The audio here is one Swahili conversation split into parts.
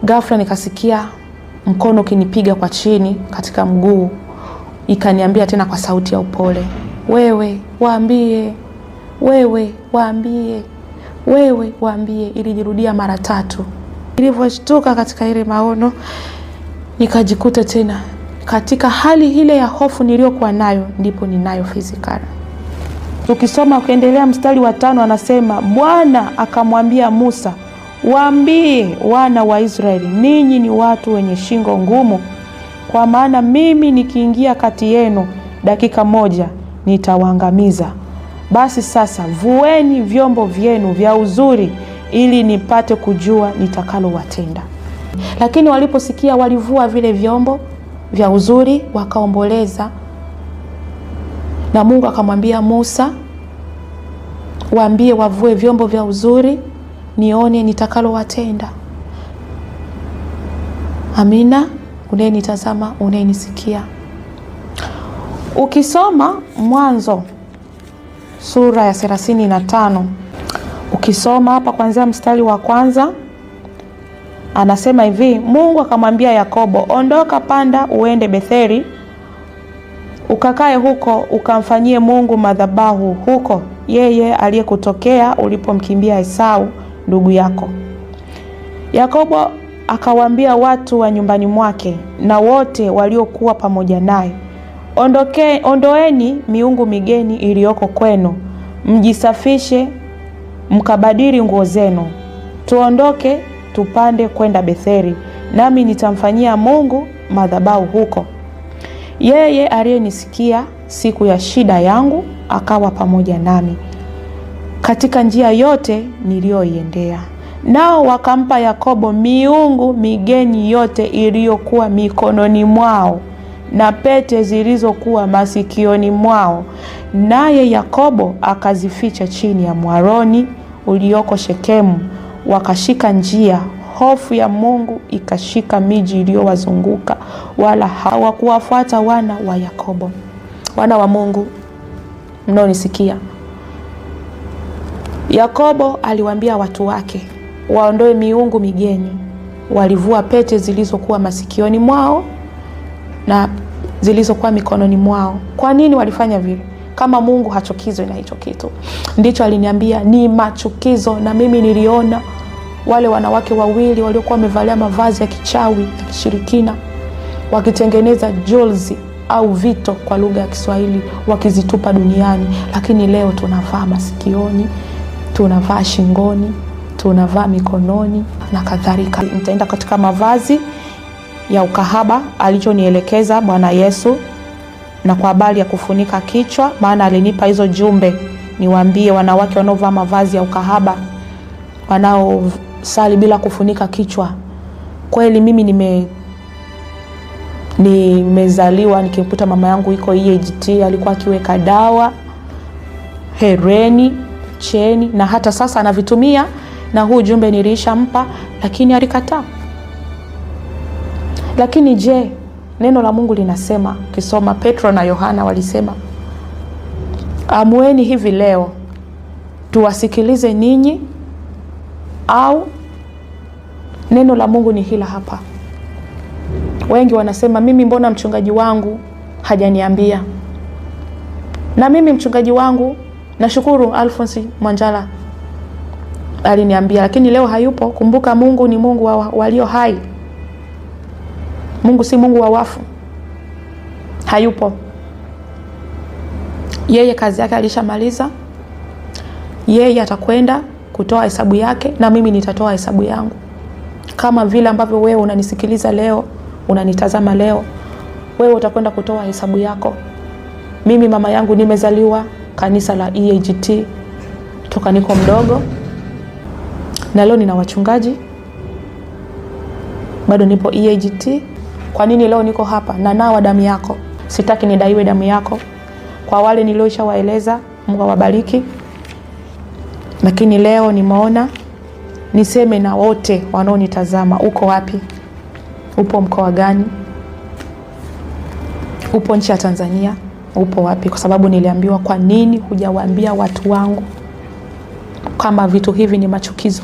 Ghafla nikasikia mkono ukinipiga kwa chini katika mguu, ikaniambia tena kwa sauti ya upole, wewe waambie, wewe waambie, wewe waambie. Ilijirudia mara tatu. Nilivyoshtuka katika ile maono, nikajikuta tena katika hali ile ya hofu niliyokuwa nayo, ndipo ninayo physical. Tukisoma ukiendelea mstari wa 5 anasema, Bwana akamwambia Musa, waambie wana wa Israeli, ninyi ni watu wenye shingo ngumu, kwa maana mimi nikiingia kati yenu dakika moja nitawaangamiza. Basi sasa vueni vyombo vyenu vya uzuri, ili nipate kujua nitakalowatenda. Lakini waliposikia walivua vile vyombo vya uzuri wakaomboleza. Na Mungu akamwambia Musa, waambie wavue vyombo vya uzuri nione nitakalowatenda. Amina. Unayenitazama, unayenisikia, ukisoma Mwanzo sura ya 35, ukisoma hapa kuanzia mstari wa 1, anasema hivi: Mungu akamwambia Yakobo, ondoka, panda uende Betheli, ukakae huko, ukamfanyie Mungu madhabahu huko, yeye aliyekutokea ulipomkimbia Esau ndugu yako. Yakobo akawaambia watu wa nyumbani mwake na wote waliokuwa pamoja naye, ondoeni miungu migeni iliyoko kwenu, mjisafishe, mkabadili nguo zenu, tuondoke tupande kwenda Betheli, nami nitamfanyia Mungu madhabahu huko, yeye aliyenisikia siku ya shida yangu, akawa pamoja nami katika njia yote niliyoiendea. Nao wakampa Yakobo miungu migeni yote iliyokuwa mikononi mwao na pete zilizokuwa masikioni mwao, naye Yakobo akazificha chini ya mwaroni ulioko Shekemu. Wakashika njia, hofu ya Mungu ikashika miji iliyowazunguka, wala hawakuwafuata wana wa Yakobo. Wana wa Mungu mnaonisikia, Yakobo aliwaambia watu wake waondoe miungu migeni. Walivua pete zilizokuwa masikioni mwao na zilizokuwa mikononi mwao. Kwa nini walifanya vile? Kama Mungu hachukizwi na hicho kitu. Ndicho aliniambia ni machukizo, na mimi niliona wale wanawake wawili waliokuwa wamevalia mavazi ya kichawi ya kishirikina wakitengeneza jewels au vito kwa lugha ya Kiswahili, wakizitupa duniani. Lakini leo tunavaa masikioni, tunavaa shingoni, tunavaa mikononi na kadhalika. Nitaenda katika mavazi ya ukahaba alichonielekeza Bwana Yesu, na kwa habari ya kufunika kichwa, maana alinipa hizo jumbe niwaambie wanawake wanaovaa mavazi ya ukahaba, wanaosali bila kufunika kichwa. Kweli mimi nimezaliwa nikimkuta mama yangu iko EAGT, alikuwa akiweka dawa, hereni, cheni, na hata sasa anavitumia, na huu jumbe nilishampa, lakini alikataa. Lakini je, neno la Mungu linasema, ukisoma Petro na Yohana walisema, amueni hivi leo tuwasikilize ninyi au? Neno la Mungu ni hila hapa. Wengi wanasema mimi mbona mchungaji wangu hajaniambia? Na mimi mchungaji wangu nashukuru Alphonse Mwanjala aliniambia, lakini leo hayupo. Kumbuka Mungu ni Mungu wa walio hai. Mungu si Mungu wa wafu. Hayupo. Yeye kazi yake alishamaliza. Yeye atakwenda kutoa hesabu yake na mimi nitatoa hesabu yangu. Kama vile ambavyo wewe unanisikiliza leo, unanitazama leo, wewe utakwenda kutoa hesabu yako. Mimi mama yangu nimezaliwa kanisa la EAGT toka niko mdogo, na leo nina wachungaji, bado nipo EAGT. Kwa nini leo niko hapa? Na nawa damu yako. Sitaki nidaiwe damu yako. Kwa wale nilioshawaeleza, Mungu awabariki. Lakini leo nimeona niseme na wote wanaonitazama, uko wapi? Upo mkoa gani? Upo nchi ya Tanzania? Upo wapi? Kwa sababu niliambiwa, kwa nini hujawaambia watu wangu kama vitu hivi ni machukizo?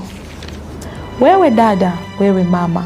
Wewe dada, wewe mama,